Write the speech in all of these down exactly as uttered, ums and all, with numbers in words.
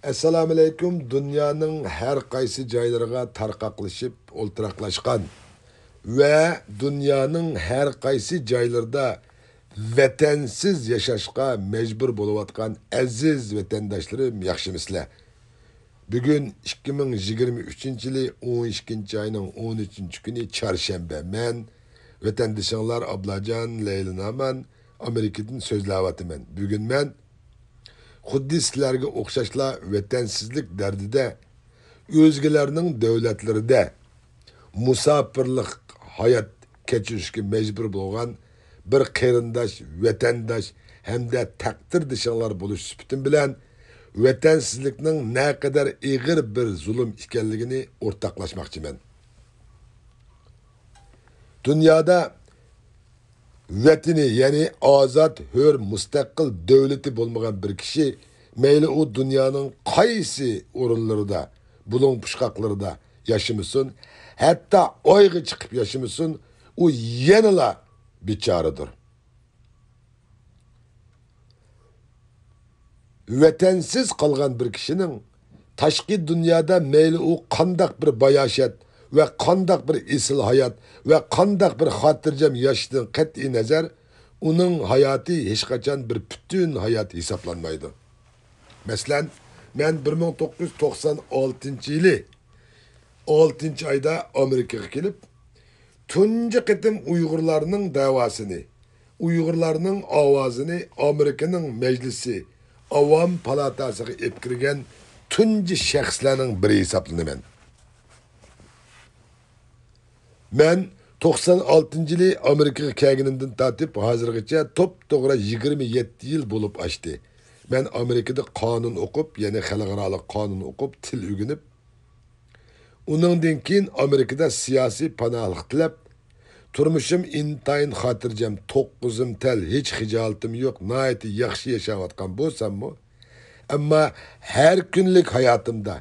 ئەسسالامۇئەلەيكۇم، دۇنيانىڭ ھەر قايسى جايلىرىغا تارقاقلىشىپ ئولتۇراقلاشقان ۋە دۇنيانىڭ ھەر قايسى جايلىرىدا ۋەتەنسىز ياشاشقا مەجبۇر بولۇۋاتقان ئەزىز ۋەتەنداشلىرىم، ياخشىمۇسىلەر؟ بۈگۈن ئىككى مىڭ يىگىرمە ئۈچىنچى يىلى ئون ئىككىنچى ئاينىڭ ئون ئۈچىنچى كۈنى، چارشەنبە. مەن ۋەتەندىشىڭلار ئابلاجان لەيلى نامان ئامېرىكىدىن سۆزلەۋاتىمەن. بۈگۈن مەن خۇددى سىلەرگە ئوخشاشلا ۋەتەنسىزلىك دەردىدە، ئۆزگىلەرنىڭ دۆلەتلىرىدە مۇساپىرلىق ھايات كەچۈرۈشكە مەجبۇر بولغان بىر قېرىنداش، ۋەتەنداش ھەمدە تەقدىردىشىڭلار بولۇش سۈپىتىم بىلەن، ۋەتەنسىزلىكنىڭ نەقەدەر ئېغىر بىر زۇلۇم ئىكەنلىكىنى ئورتاقلاشماقچىمەن. دۇنيادا ۋەتىنى، يەنى ئازاد، ھۆر، مۇستەقىل دۆلىتى بولمىغان بىر كىشى، مەيلى ئۇ دۇنيانىڭ قايسى ئورۇنلىرىدا، بۇلۇڭ پۇچقاقلىرىدا ياشىمىسۇن، ھەتتا ئايغا چىقىپ ياشىمىسۇن، ئۇ يەنىلا بىچارىدۇر. ۋەتەنسىز قالغان بىر كىشىنىڭ تاشقى دۇنيادا مەيلى ئۇ قانداق بىر باياشات ۋە قانداق بىر ئېسىل ھايات ۋە قانداق بىر خاتىرجەم ياشىشىدىن قەتئىينەزەر، ئۇنىڭ ھاياتى ھېچقاچان بىر پۈتۈن ھايات ھېسابلانمايدۇ. مەسىلەن، مەن بىر مىڭ توققۇز يۈز توقسان ئالتىنچى يىلى ئالتىنچى ئايدا ئامېرىكىغا كېلىپ، تۇنجى قېتىم ئۇيغۇرلارنىڭ دەۋاسىنى، ئۇيغۇرلارنىڭ ئاۋازىنى ئامېرىكىنىڭ مەجلىسى، ئاۋام پالاتاسىغا ئېلىپ كىرگەن تۇنجى شەخسلەرنىڭ بىرى ھېسابلىنىمەن. مەن توقسان ئالتىنچى يىلى ئامېرىكىغا كەلگىنىمدىن تارتىپ ھازىرغىچە توپتوغرا يىگىرمە يەتتە يىل بولۇپ ئاشتى. مەن ئامېرىكىدا قانۇن ئوقۇپ، يەنى خەلقئارالىق قانۇن ئوقۇپ، تىل ئۆگىنىپ، ئۇنىڭدىن كېيىن ئامېرىكىدا سىياسىي پاناھلىق تىلەپ، تۇرمۇشۇم ئىنتايىن خاتىرجەم، توققۇزۇم تەل، ھېچ خىجالىتىم يوق، ناھايىتى ياخشى ياشاۋاتقان بولساممۇ، ئەمما ھەر كۈنلۈك ھاياتىمدا،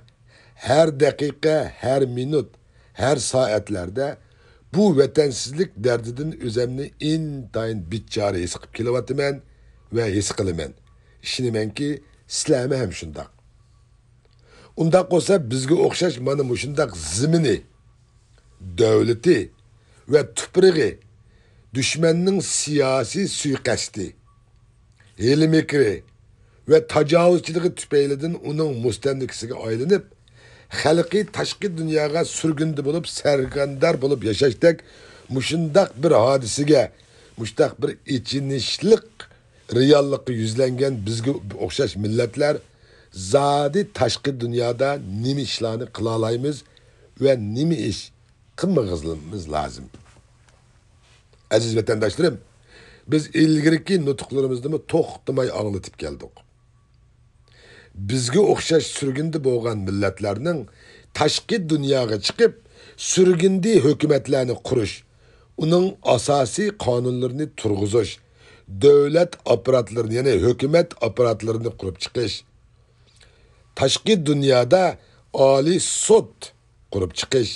ھەر دەقىقە، ھەر مىنۇت، ھەر سائەتلەردە بۇ ۋەتەنسىزلىك دەردىدىن ئۆزەمنى ئىنتايىن بىچارە ھېس قىلىپ كېلىۋاتىمەن ۋە ھېس قىلىمەن. ئىشىنىمەنكى، سىلەرمۇ ھەم شۇنداق. ئۇنداق بولسا، بىزگە ئوخشاش مانا مۇشۇنداق زېمىنى، دۆلىتى ۋە تۇپرىقى دۈشمەننىڭ سىياسىي سۇيىقەستى، ھىيلە-مىكرى ۋە تاجاۋۇزچىلىقى تۈپەيلىدىن ئۇنىڭ مۇستەملىكىسىگە ئايلىنىپ، خەلقى تاشقى دۇنياغا سۈرگۈندە بولۇپ سەرگەردان بولۇپ ياشاشتەك مۇشۇنداق بىر ھادىسىگە، مۇشۇنداق بىر ئېچىنىشلىق رېئاللىققا يۈزلەنگەن بىزگە ئوخشاش مىللەتلەر زادى تاشقى دۇنيادا نېمە ئىشلارنى قىلالايمىز ۋە نېمە ئىش قىلمىغىنىمىز لازىم؟ ئەزىز ۋەتەنداشلىرىم، بىز ئىلگىرىكى نۇتۇقلىرىمىزدىمۇ توختىماي ئاڭلىتىپ كەلدۇق. بىزگە ئوخشاش سۈرگۈندە بولغان مىللەتلەرنىڭ تاشقى دۇنياغا چىقىپ، سۈرگۈندە ھۆكۈمەتلەرنى قۇرۇش، ئۇنىڭ ئاساسىي قانۇنلىرىنى تۇرغۇزۇش، دۆلەت ئاپپاراتلىرىنى، يەنى ھۆكۈمەت ئاپپاراتلىرىنى قۇرۇپ چىقىش، تاشقى دۇنيادا ئالىي سوت قۇرۇپ چىقىش،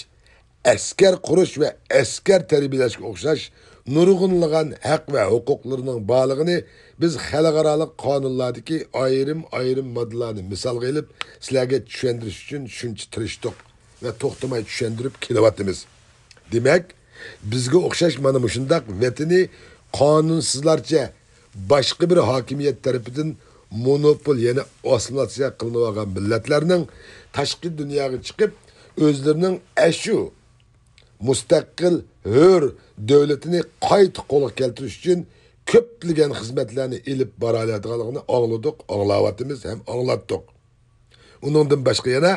ئەسكەر قۇرۇش ۋە ئەسكەر تەربىيەلەشكە ئوخشاش نۇرغۇنلىغان ھەق ۋە ھوقۇقلىرىنىڭ بارلىقىنى بىز خەلقئارالىق قانۇنلاردىكى ئايرىم-ئايرىم ماددىلارنى مىسالغا ئېلىپ، سىلەرگە چۈشەندۈرۈش ئۈچۈن شۇنچە تىرىشتۇق ۋە توختىماي چۈشەندۈرۈپ كېلىۋاتىمىز. دېمەك، بىزگە ئوخشاش مانا مۇشۇنداق ۋەتىنى قانۇنسىزلارچە باشقا بىر ھاكىمىيەت تەرىپىدىن مونوپول، يەنى ئاسسىمىلياتسىيە قىلىنىۋالغان مىللەتلەرنىڭ تاشقى دۇنياغا چىقىپ، ئۆزلىرىنىڭ ئەشۇ مۇستەقىل، ھۆر دۆلىتىنى قايتا قولغا كەلتۈرۈش ئۈچۈن كۆپلىگەن خىزمەتلەرنى ئېلىپ بارالايدىغانلىقىنى ئاڭلىدۇق، ئاڭلاۋاتىمىز ھەم ئاڭلاتتۇق. ئۇنىڭدىن باشقا يەنە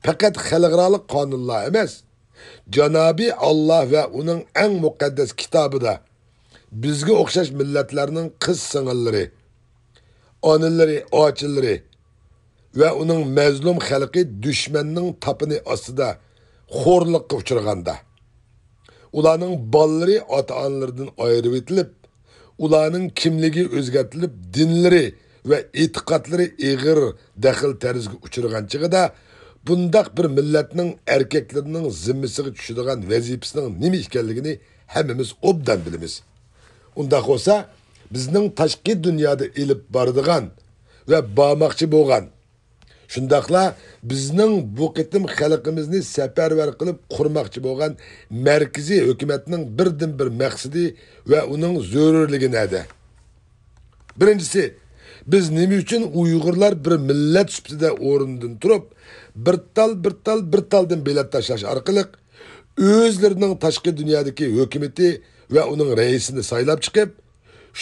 پەقەت خەلقئارالىق قانۇنلار ئەمەس، جانابى ئاللا ۋە ئۇنىڭ ئەڭ مۇقەددەس كىتابىدا بىزگە ئوخشاش مىللەتلەرنىڭ قىز سىڭىللىرى، ئانىلىرى، ئاچىلىرى ۋە ئۇنىڭ مەزلۇم خەلقى دۈشمەننىڭ تاپىنى ئاستىدا خورلۇققا ئۇچرىغاندا، ئۇلارنىڭ بالىلىرى ئاتا-ئانىلىرىدىن ئايرىۋېتىلىپ، ئۇلارنىڭ كىملىكى ئۆزگەرتىلىپ، دىنلىرى ۋە ئېتىقادلىرى ئېغىر دەخلى-تەرۇزغا ئۇچرىغان چېغىدا، بۇنداق بىر مىللەتنىڭ ئەركەكلىرىنىڭ زىممىسىگە چۈشىدىغان ۋەزىپىسىنىڭ نېمە ئىكەنلىكىنى ھەممىمىز ئوبدان بىلىمىز. ئۇنداق بولسا، بىزنىڭ تاشقى دۇنيادا ئېلىپ بارىدىغان ۋە بارماقچى بولغان شۇنداقلا بىزنىڭ بۇ قېتىم خەلقىمىزنى سەپەرۋەر قىلىپ قۇرماقچى بولغان مەركىزىي ھۆكۈمەتنىڭ بىردىنبىر مەقسىتى ۋە ئۇنىڭ زۆرۈرلۈكى نەدە؟ بىرىنچىسى، بىز نېمە ئۈچۈن ئۇيغۇرلار بىر مىللەت سۈپىتىدە ئورنىدىن تۇرۇپ، بىر تال، بىر تال، بىر تالدىن بېلەت تاشلاش ئارقىلىق ئۆزلىرىنىڭ تاشقى دۇنيادىكى ھۆكۈمىتى ۋە ئۇنىڭ رەئىسىنى سايلاپ چىقىپ،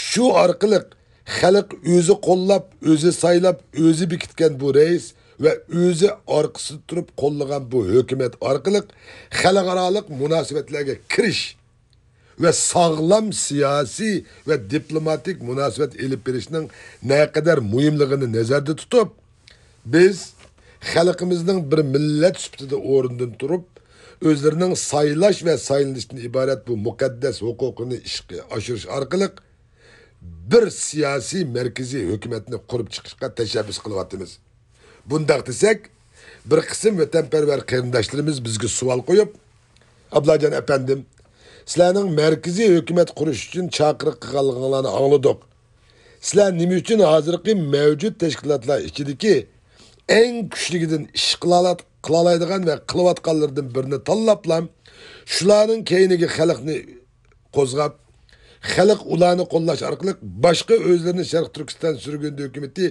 شۇ ئارقىلىق خەلق ئۆزى قوللاپ، ئۆزى سايلاپ، ئۆزى بېكىتكەن بۇ رەئىس ۋە ئۆزى ئارقىسىدا تۇرۇپ قوللىغان بۇ ھۆكۈمەت ئارقىلىق خەلقئارالىق مۇناسىۋەتلەرگە كىرىش ۋە ساغلام سىياسىي ۋە دىپلوماتىك مۇناسىۋەت ئېلىپ بېرىشنىڭ نەقەدەر مۇھىملىقىنى نەزەردە تۇتۇپ، بىز خەلقىمىزنىڭ بىر مىللەت سۈپىتىدە ئورنىدىن تۇرۇپ، ئۆزلىرىنىڭ سايلاش ۋە سايلىنىشتىن ئىبارەت بۇ مۇقەددەس ھوقۇقىنى ئىشقا ئاشۇرۇش ئارقىلىق بىر سىياسىي مەركىزىي ھۆكۈمەتنى قۇرۇپ چىقىشقا تەشەببۇس قىلىۋاتىمىز. بۇنداق دېسەك، بىر قىسىم ۋەتەنپەرۋەر قېرىنداشلىرىمىز بىزگە سوئال قويۇپ، ئابلاجان ئەپەندىم، سىلەرنىڭ مەركىزىي ھۆكۈمەت قۇرۇش ئۈچۈن چاقىرىق قىلغانلىقىڭلارنى ئاڭلىدۇق. سىلەر نېمە ئۈچۈن ھازىرقى مەۋجۇت تەشكىلاتلار ئىچىدىكى ئەڭ كۈچلۈكىدىن ئىش قىلالا-، قىلالايدىغان ۋە قىلىۋاتقانلىرىدىن بىرنى تاللاپلا، شۇلارنىڭ كەينىگە خەلقنى قوزغاپ، خەلق ئۇلارنى قوللاش ئارقىلىق باشقا ئۆزلىرىنى شەرقىي تۈركىستان سۈرگۈندە ھۆكۈمىتى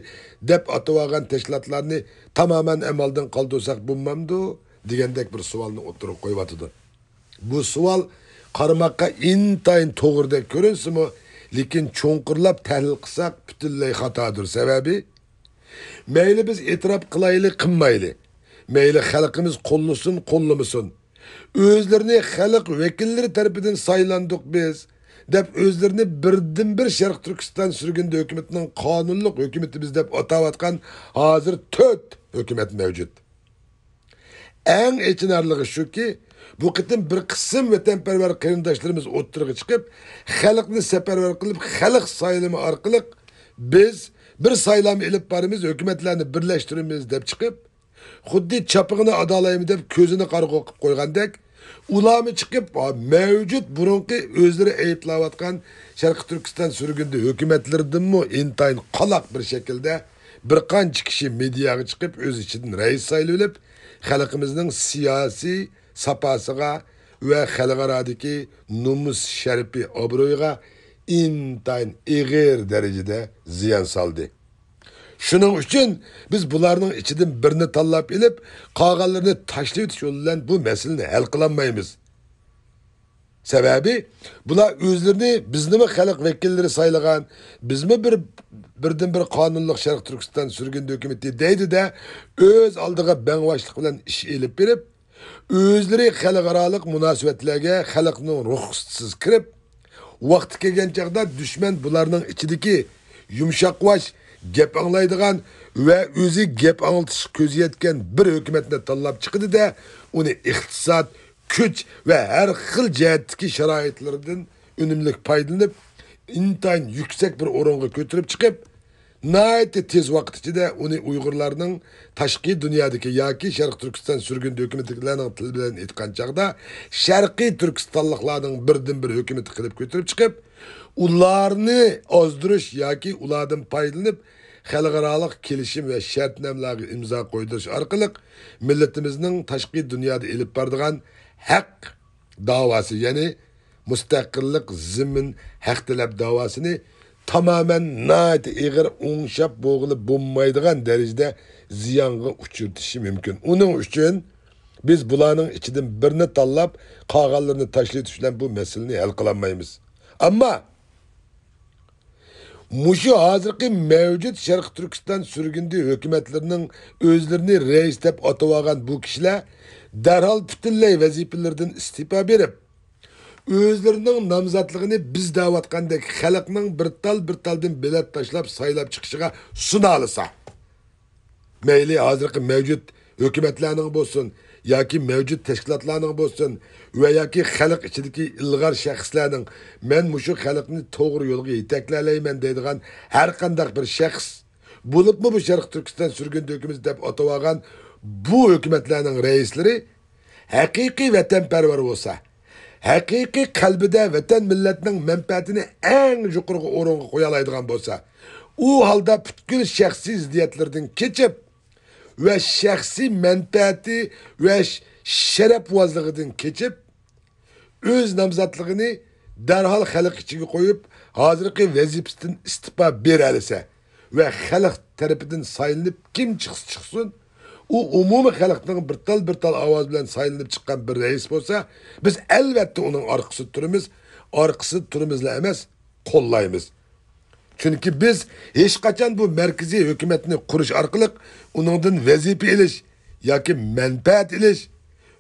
دەپ ئاتىۋالغان تەشكىلاتلارنى تامامەن ئەمەلدىن قالدۇرساق بولمامدۇ؟ دېگەندەك بىر سوئالنى ئوتتۇرىغا قويۇۋاتىدۇ. بۇ سوئال قارىماققا ئىنتايىن توغرىدەك كۆرۈنسىمۇ، لېكىن چوڭقۇرلاپ تەھلىل قىلساق پۈتۈنلەي خاتادۇر. سەۋەبى، مەيلى بىز ئېتىراپ قىلايلى، قىلمايلى، مەيلى خەلقىمىز قوللىسۇن، قوللىمىسۇن، ئۆزلىرىنى خەلق ۋەكىللىرى تەرىپىدىن سايلاندۇق بىز دەپ، ئۆزلىرىنى بىردىنبىر شەرقىي تۈركىستان سۈرگۈندە ھۆكۈمىتىنىڭ قانۇنلۇق ھۆكۈمىتىمىز دەپ ئاتاۋاتقان ھازىر تۆت ھۆكۈمەت مەۋجۇت. ئەڭ ئېچىنارلىقى شۇكى، بۇ قېتىم بىر قىسىم ۋەتەنپەرۋەر قېرىنداشلىرىمىز ئوتتۇرىغا چىقىپ، خەلقنى سەپەرۋەر قىلىپ، خەلق سايلىمى ئارقىلىق بىز بىر سايلام ئېلىپ بارىمىز، ھۆكۈمەتلەرنى بىرلەشتۈرىمىز دەپ چىقىپ، خۇددى چاپىقىنى ئادالايمەن دەپ كۆزىنى قارىغۇ قىلىپ قويغاندەك، ئۇلارمۇ چىقىپ، مەۋجۇت بۇرۇنقى ئۆزلىرى ئەيىبلەۋاتقان شەرقىي تۈركىستان سۈرگۈندە ھۆكۈمەتلىرىدىنمۇ ئىنتايىن قالاق بىر شەكىلدە بىر قانچە كىشى مېدىياغا چىقىپ، ئۆز ئىچىدىن رەئىس سايلىۋېلىپ، خەلقىمىزنىڭ سىياسىي ساپاسىغا ۋە خەلقئارادىكى نومۇس شەرىپى ئابرۇيىغا ئىنتايىن ئېغىر دەرىجىدە زىيان سالدى. شۇنىڭ ئۈچۈن بىز بۇلارنىڭ ئىچىدىن بىرنى تاللاپ ئېلىپ، قالغانلىرىنى تاشلىۋېتىش يولى بىلەن بۇ مەسىلىنى ھەل قىلالمايمىز. سەۋەبى، بۇلار ئۆزلىرىنى بىزنىمۇ خەلق ۋەكىللىرى سايلىغان، بىزمۇ بىر، بىردىنبىر قانۇنلۇق شەرقىي تۈركىستان سۈرگۈندە ھۆكۈمىتى دەيدۇ-دە، ئۆز ئالدىغا بەڭۋاشلىق بىلەن ئىش ئېلىپ بېرىپ، ئۆزلىرى خەلقئارالىق مۇناسىۋەتلەرگە خەلقنىڭ رۇخسىتىسىز كىرىپ، ۋاقتى كەلگەن چاغدا دۈشمەن بۇلارنىڭ ئىچىدىكى يۇمشاقۋاش، گەپ ئاڭلايدىغان ۋە ئۆزى گەپ ئاڭلىتىشقا كۆزى يەتكەن بىر ھۆكۈمەتنى تاللاپ چىقىدۇ-دە، ئۇنى ئىقتىساد، كۈچ ۋە ھەر خىل جەھەتتىكى شارائىتلىرىدىن ئۈنۈملۈك پايدىلىنىپ، ئىنتايىن يۈكسەك بىر ئورۇنغا كۆتۈرۈپ چىقىپ، ناھايىتى تېز ۋاقىت ئىچىدە ئۇنى ئۇيغۇرلارنىڭ تاشقى دۇنيادىكى ياكى شەرقىي تۈركىستان سۈرگۈندە ھۆكۈمىتىدىكىلەرنىڭ تىلى بىلەن ئېيتقان چاغدا، شەرقىي تۈركىستانلىقلارنىڭ بىردىنبىر ھۆكۈمىتى قىلىپ كۆتۈرۈپ چىقىپ، ئۇلارنى ئازدۇرۇش ياكى ئۇلاردىن پايدىلىنىپ، خەلقئارالىق كېلىشىم ۋە شەرتنامىلەرگە ئىمزا قويدۇرۇش ئارقىلىق مىللىتىمىزنىڭ تاشقى دۇنيادا ئېلىپ بارىدىغان ھەق داۋاسى، يەنى مۇستەقىللىق، زېمىن، ھەق تەلەپ داۋاسىنى تامامەن ناھايىتى ئېغىر ئوڭشاپ بولغىلى بولمايدىغان دەرىجىدە زىيانغا ئۇچرىتىشى مۇمكىن. ئۇنىڭ ئۈچۈن بىز بۇلارنىڭ ئىچىدىن بىرنى تاللاپ، قالغانلىرىنى تاشلىۋېتىش بىلەن بۇ مەسىلىنى ھەل قىلالمايمىز. ئەمما مۇشۇ ھازىرقى مەۋجۇت شەرقىي تۈركىستان سۈرگۈندە ھۆكۈمەتلىرىنىڭ ئۆزلىرىنى رەئىس دەپ ئاتىۋالغان بۇ كىشىلەر دەرھال پۈتۈنلەي ۋەزىپىلىرىدىن ئىستېپا بېرىپ، ئۆزلىرىنىڭ نامزاتلىقىنى بىز دەۋاتقاندەك خەلقنىڭ بىر تال، بىر تالدىن بېلەت تاشلاپ سايلاپ چىقىشىغا سۇنالىسا، مەيلى ھازىرقى مەۋجۇت ھۆكۈمەتلەرنىڭ بولسۇن ياكى مەۋجۇت تەشكىلاتلارنىڭ بولسۇن ۋە ياكى خەلق ئىچىدىكى ئىلغار شەخسلەرنىڭ، مەن مۇشۇ خەلقنى توغرا يولغا يېتەكلەيمەن دەيدىغان ھەر قانداق بىر شەخس، بولۇپمۇ بۇ شەرقىي تۈركىستان سۈرگۈندە ھۆكۈمىتى دەپ ئاتىۋالغان بۇ ھۆكۈمەتلەرنىڭ رەئىسلىرى ھەقىقىي ۋەتەنپەرۋەر بولسا، ھەقىقىي قەلبىدە ۋەتەن مىللەتنىڭ مەنپەئەتىنى ئەڭ يۇقىرىقى ئورۇنغا قويالايدىغان بولسا، ئۇ ھالدا پۈتكۈل شەخسىي زىددىيەتلىرىدىن كېچىپ، ۋە شەخسىي مەنپەئەتى ۋە ش-، شەرەپۋازلىقىدىن كېچىپ، ئۆز نامزاتلىقىنى دەرھال خەلق ئىچىگە قويۇپ، ھازىرقى ۋەزىپىسىدىن ئىستېپا بېرەلىسە ۋە خەلق تەرىپىدىن سايلىنىپ كىم چىقسا چىقسۇن، ئۇ ئومۇمىي خەلقنىڭ بىر تال، بىر تال ئاۋازى بىلەن سايلىنىپ چىققان بىر رەئىس بولسا، بىز ئەلۋەتتە ئۇنىڭ ئارقىسىدا تۇرىمىز، ئارقىسىدا تۇرىمىزلا ئەمەس، قوللايمىز. چۈنكى بىز ھېچقاچان بۇ مەركىزىي ھۆكۈمەتنى قۇرۇش ئارقىلىق ئۇنىڭدىن ۋەزىپە ئېلىش ياكى مەنپەئەت ئېلىش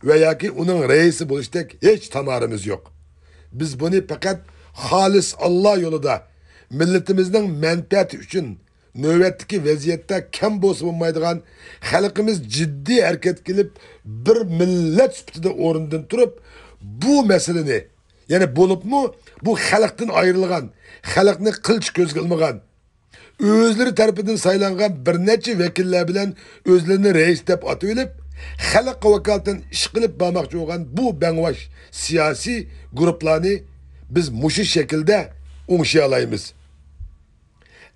ۋە ياكى ئۇنىڭ رەئىسى بولۇشتەك ھېچ تامارىمىز يوق. بىز بۇنى پەقەت خالىس ئاللا يولىدا، مىللىتىمىزنىڭ مەنپەئەتى ئۈچۈن، نۆۋەتتىكى ۋەزىيەتتە كەم بولسا بولمايدىغان، خەلقىمىز جىددىي ھەرىكەتكە كېلىپ، بىر مىللەت سۈپىتىدە ئورنىدىن تۇرۇپ، بۇ مەسىلىنى، يەنى بولۇپمۇ بۇ خەلقتىن ئايرىلغان، خەلقنى قىلچە كۆزگە ئىلمىغان، ئۆزلىرى تەرىپىدىن سايلانغان بىر نەچچە ۋەكىللەر بىلەن ئۆزلىرىنى رەئىس دەپ ئاتىۋېلىپ، خەلققە ۋاكالىتەن ئىش قىلىپ بارماقچى بولغان بۇ بەڭۋاش سىياسىي گۇرۇپپىلارنى بىز مۇشۇ شەكىلدە ئوڭشىيالايمىز.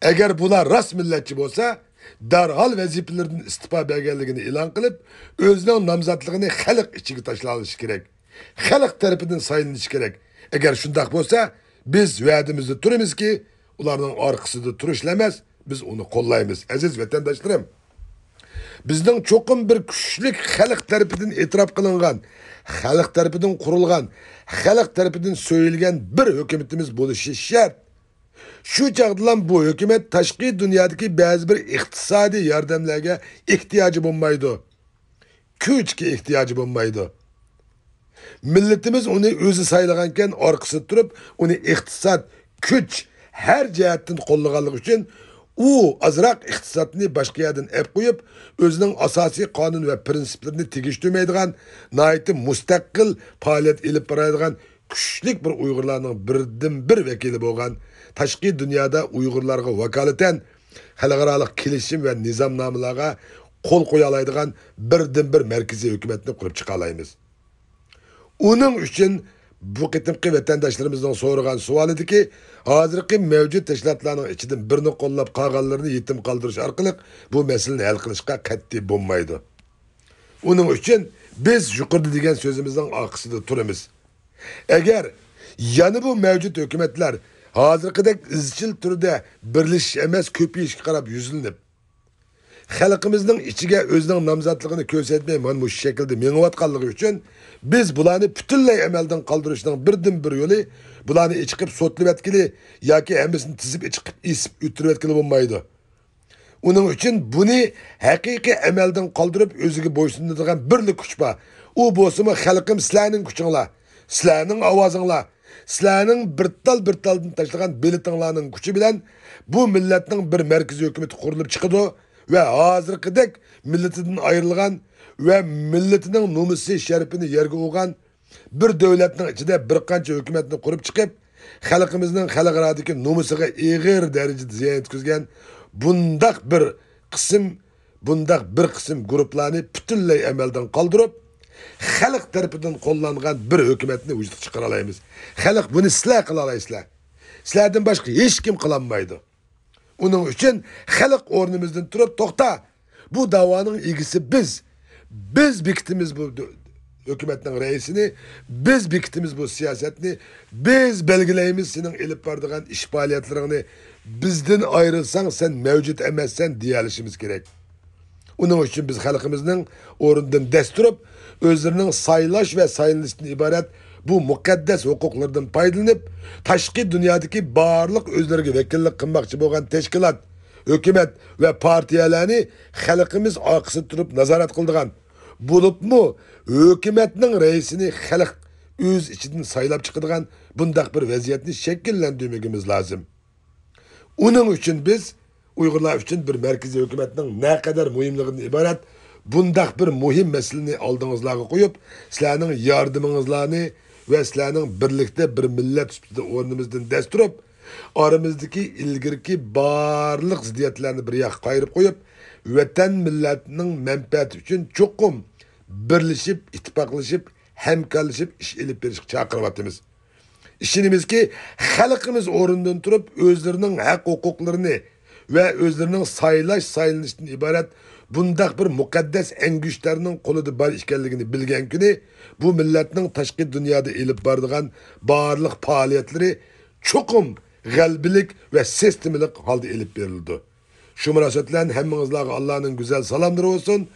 ئەگەر بۇلار راست مىللەتچى بولسا، دەرھال ۋەزىپىلىرىدىن ئىستېپا بەرگەنلىكىنى ئېلان قىلىپ، ئۆزىنىڭ نامزاتلىقىنى خەلق ئىچىگە تاشلىۋېلىشى كېرەك. خەلق تەرىپىدىن سايلىنىشى كېرەك. ئەگەر شۇنداق بولسا، بىز ۋەدىمىزدە تۇرىمىزكى، ئۇلارنىڭ ئارقىسىدا تۇرۇشلا ئەمەس، بىز ئۇنى قوللايمىز. ئەزىز ۋەتەنداشلىرىم، بىزنىڭ چوقۇم بىر كۈچلۈك خەلق تەرىپىدىن ئېتىراپ قىلىنغان، خەلق تەرىپىدىن قۇرۇلغان، خەلق تەرىپىدىن سۆيۈلگەن بىر ھۆكۈمىتىمىز بولۇشى شەرت. شۇ چاغدىلا بۇ ھۆكۈمەت تاشقى دۇنيادىكى بەزى بىر ئىقتىسادىي ياردەملەرگە ئېھتىياجى بولمايدۇ. كۈچكە ئېھتىياجى بولمايدۇ. مىللىتىمىز ئۇنى ئۆزى سايلىغانكەن، ئارقىسىدا تۇرۇپ، ئۇنى ئىقتىساد، كۈچ، ھەر جەھەتتىن قوللىغانلىقى ئۈچۈن، ئۇ ئازراق ئىقتىسادنى باشقا يەردىن ئەپ قويۇپ، ئۆزىنىڭ ئاساسىي قانۇن ۋە پىرىنسىپلىرىنى تېگىشتۈرمەيدىغان، ناھايىتى مۇستەقىل پائالىيەت ئېلىپ بارالايدىغان كۈچلۈك بىر ئۇيغۇرلارنىڭ بىردىنبىر ۋەكىلى بولغان، تاشقى دۇنيادا ئۇيغۇرلارغا ۋاكالىتەن خەلقئارالىق كېلىشىم ۋە نىزامنامىلارغا قول قويالايدىغان بىردىنبىر مەركىزىي ھۆكۈمەتنى قۇرۇپ چىقالايمىز. ئۇنىڭ ئۈچۈن بۇ قېتىمقى ۋەتەنداشلىرىمىزنىڭ سورىغان سوئالىدىكى، ھازىرقى مەۋجۇت تەشكىلاتلارنىڭ ئىچىدىن بىرىنى قوللاپ، قالغانلىرىنى يېتىم قالدۇرۇش ئارقىلىق بۇ مەسىلىنى ھەل قىلىشقا قەتئىي بولمايدۇ. ئۇنىڭ ئۈچۈن بىز يۇقىرىدا دېگەن سۆزىمىزنىڭ ئارقىسىدا تۇرىمىز. ئەگەر يەنە بۇ مەۋجۇت ھۆكۈمەتلەر ھازىرقىدەك ئىزچىل تۈردە بىرلىشىش ئەمەس، كۆپىيىشكە قاراپ يۈزلىنىپ، خەلقىمىزنىڭ ئىچىگە ئۆزىنىڭ نامزاتلىقىنى كۆرسەتمەي، مانا مۇشۇ شەكىلدە مېڭىۋاتقانلىقى ئۈچۈن، بىز بۇلارنى پۈتۈنلەي ئەمەلدىن قالدۇرۇشنىڭ بىردىنبىر يولى، بۇلارنى ئېچىقىپ سوتلىۋەتكىلى ياكى ھەممىسىنى تىزىپ ئېچىقىپ ئېسىپ ئۆلتۈرۈۋەتكىلى بولمايدۇ. ئۇنىڭ ئۈچۈن بۇنى ھەقىقىي ئەمەلدىن قالدۇرۇپ، ئۆزىگە بويسۇندۇرىدىغان بىرلا كۈچ بار. ئۇ بولسىمۇ خەلقىم سىلەرنىڭ كۈچۈڭلار، سىلەرنىڭ ئاۋازىڭلار، سىلەرنىڭ بىر تال، بىر تالدىن تاشلىغان بېلىتىڭلارنىڭ كۈچى بىلەن بۇ مىللەتنىڭ بىر مەركىزىي ھۆكۈمىتى قۇرۇلۇپ چىقىدۇ ۋە ھازىرقىدەك مىللىتىدىن ئايرىلغان ۋە مىللىتىنىڭ نومۇسى، شەرىپىنى يەرگە ئۇرغان، بىر دۆلەتنىڭ ئىچىدە بىر قانچە ھۆكۈمەتنى قۇرۇپ چىقىپ، خەلقىمىزنىڭ خەلقئارادىكى نومۇسىغا ئېغىر دەرىجىدە زىيان يەتكۈزگەن بۇنداق بىر قىسىم، بۇنداق بىر قىسىم گۇرۇپپىلارنى پۈتۈنلەي ئەمەلدىن قالدۇرۇپ، خەلق تەرىپىدىن قوللانغان بىر ھۆكۈمەتنى ۋۇجۇدقا چىقىرالايمىز. خەلق بۇنى سىلەر قىلالايسىلەر. سىلەردىن باشقا ھېچكىم قىلالمايدۇ. ئۇنىڭ ئۈچۈن خەلق ئورنىمىزدىن تۇرۇپ، توختا، بۇ داۋانىڭ ئىگىسى بىز. بىز بېكىتىمىز بۇ دۆ-، ھۆكۈمەتنىڭ رەئىسىنى، بىز بېكىتىمىز بۇ سىياسەتنى، بىز بەلگىلەيمىز سېنىڭ ئېلىپ بارىدىغان ئىش پائالىيەتلىرىڭنى، بىزدىن ئايرىلساڭ سەن مەۋجۇت ئەمەسسەن دېيەلىشىمىز كېرەك. ئۇنىڭ ئۈچۈن بىز خەلقىمىزنىڭ ئورنىدىن دەس تۇرۇپ، ئۆزلىرىنىڭ سايلاش ۋە سايلىنىشتىن ئىبارەت بۇ مۇقەددەس ھوقۇقلىرىدىن پايدىلىنىپ، تاشقى دۇنيادىكى بارلىق ئۆزلىرىگە ۋەكىللىك قىلماقچى بولغان تەشكىلات، ھۆكۈمەت ۋە پارتىيەلەرنى خەلقىمىز ئارقىسىدا تۇرۇپ نازارەت قىلىدىغان، بولۇپمۇ ھۆكۈمەتنىڭ رەئىسىنى خەلق ئۆز ئىچىدىن سايلاپ چىقىدىغان بۇنداق بىر ۋەزىيەتنى شەكىللەندۈرمىكىمىز لازىم. ئۇنىڭ ئۈچۈن بىز ئۇيغۇرلار ئۈچۈن بىر مەركىزىي ھۆكۈمەتنىڭ نەقەدەر مۇھىملىقىدىن ئىبارەت بۇنداق بىر مۇھىم مەسىلىنى ئالدىڭىزلارغا قويۇپ، سىلەرنىڭ ياردىمىڭىزلارنى ۋە سىلەرنىڭ بىرلىكتە بىر مىللەت سۈپىتىدە ئورنىمىزدىن دەس تۇرۇپ، ئارىمىزدىكى ئىلگىرىكى بارلىق زىددىيەتلەرنى بىر ياققا قايرىپ قويۇپ، ۋەتەن مىللەتنىڭ مەنپەئەتى ئۈچۈن چوقۇم بىرلىشىپ، ئىتتىپاقلىشىپ، ھەمكارلىشىپ ئىش ئېلىپ بېرىشقا چاقىرىۋاتىمىز. ئىشىنىمىزكى، خەلقىمىز ئورنىدىن تۇرۇپ، ئۆزلىرىنىڭ ھەق-ھوقۇقلىرىنى ۋە ئۆزلىرىنىڭ سايلاش-سايلىنىشتىن ئىبارەت بۇنداق بىر مۇقەددەس ئەڭگۈشتەرنىڭ قولىدا بار ئىكەنلىكىنى بىلگەن كۈنى بۇ مىللەتنىڭ تاشقى دۇنيادا ئېلىپ بارىدىغان بارلىق پائالىيەتلىرى چوقۇم غەلىبىلىك ۋە سىستېمىلىق ھالدا ئېلىپ بېرىلىدۇ. شۇ مۇناسىۋەت بىلەن ھەممىڭىزلارغا ئاللانىڭ گۈزەل سالاملىرى بولسۇن.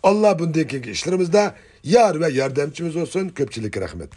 ئاللا بۇندىن كېيىنكى ئىشلىرىمىزدا يار ۋە ياردەمچىمىز بولسۇن. كۆپچىلىككە رەھمەت.